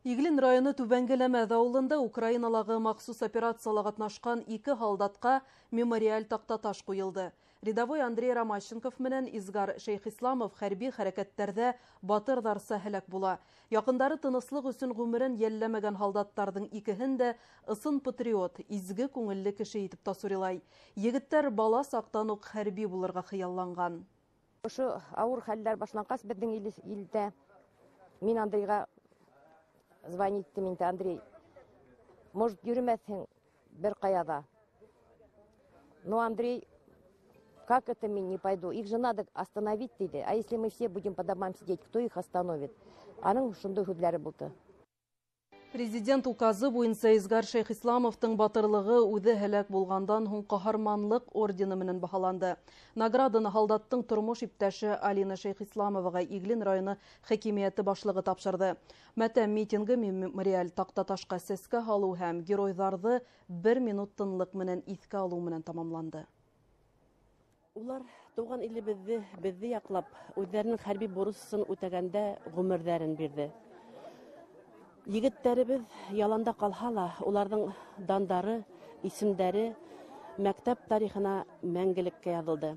Иглин районы Түбәнге Ләмәҙ ауылында Украиналағы махсус операцияла ҡатнашҡан ике һалдатҡа мемориаль таҡтаташ ҡуйылды. Рядовой Андрей Ромащенков менән Изгар Шәйхисламов хәрби хәрәкәттәрҙә батырҙарса һәләк була. Яҡындары тыныслыҡ өсөн ғүмерен йәлләмәгән һалдаттарҙың икеһен дә ысын патриот, изге күңелле кеше итеп тасвирлай. Егеттәр бала саҡтан уҡ хәрби булырға хыялланған. Ошо ауыр хәлдәр башланғас беҙҙең илдә мин Андрейға звонить иттем инде: «Андрей, может, йөрөмәҫһең бер ҡая ҙа?» Но Андрей: «Как это мин не пойду, их же надо остановить», — тине. «А если мы все будем по домам сидеть, кто их остановит?» Аның шундай һүҙҙәре булды. Президент указы буйынса Изгар Шәйхисламовтың батырлығы үҙе һәләк булғандан һуң Ҡаһарманлыҡ ордены менән баһаланды. Награданы һалдаттың тормош иптәше Алина Шәйхисламоваға Иглин районы хакимиәте башлығы тапшырҙы. Матәм митингы мемориаль таҡтаташҡа сәскә һалыу һәм геройҙарҙы бер минут тынлыҡ менән иҫкә алыу менән тамамланды. Улар тыуған илебеҙҙе, беҙҙе яҡлап, үҙҙәренең хәрби бурысын үтәгәндә ғүмерҙәрен бирҙе. Егеттәребеҙ яланда ҡалһа ла, уларҙың дандары, исемдәре мәктәп тарихына мәңгелеккә яҙылды.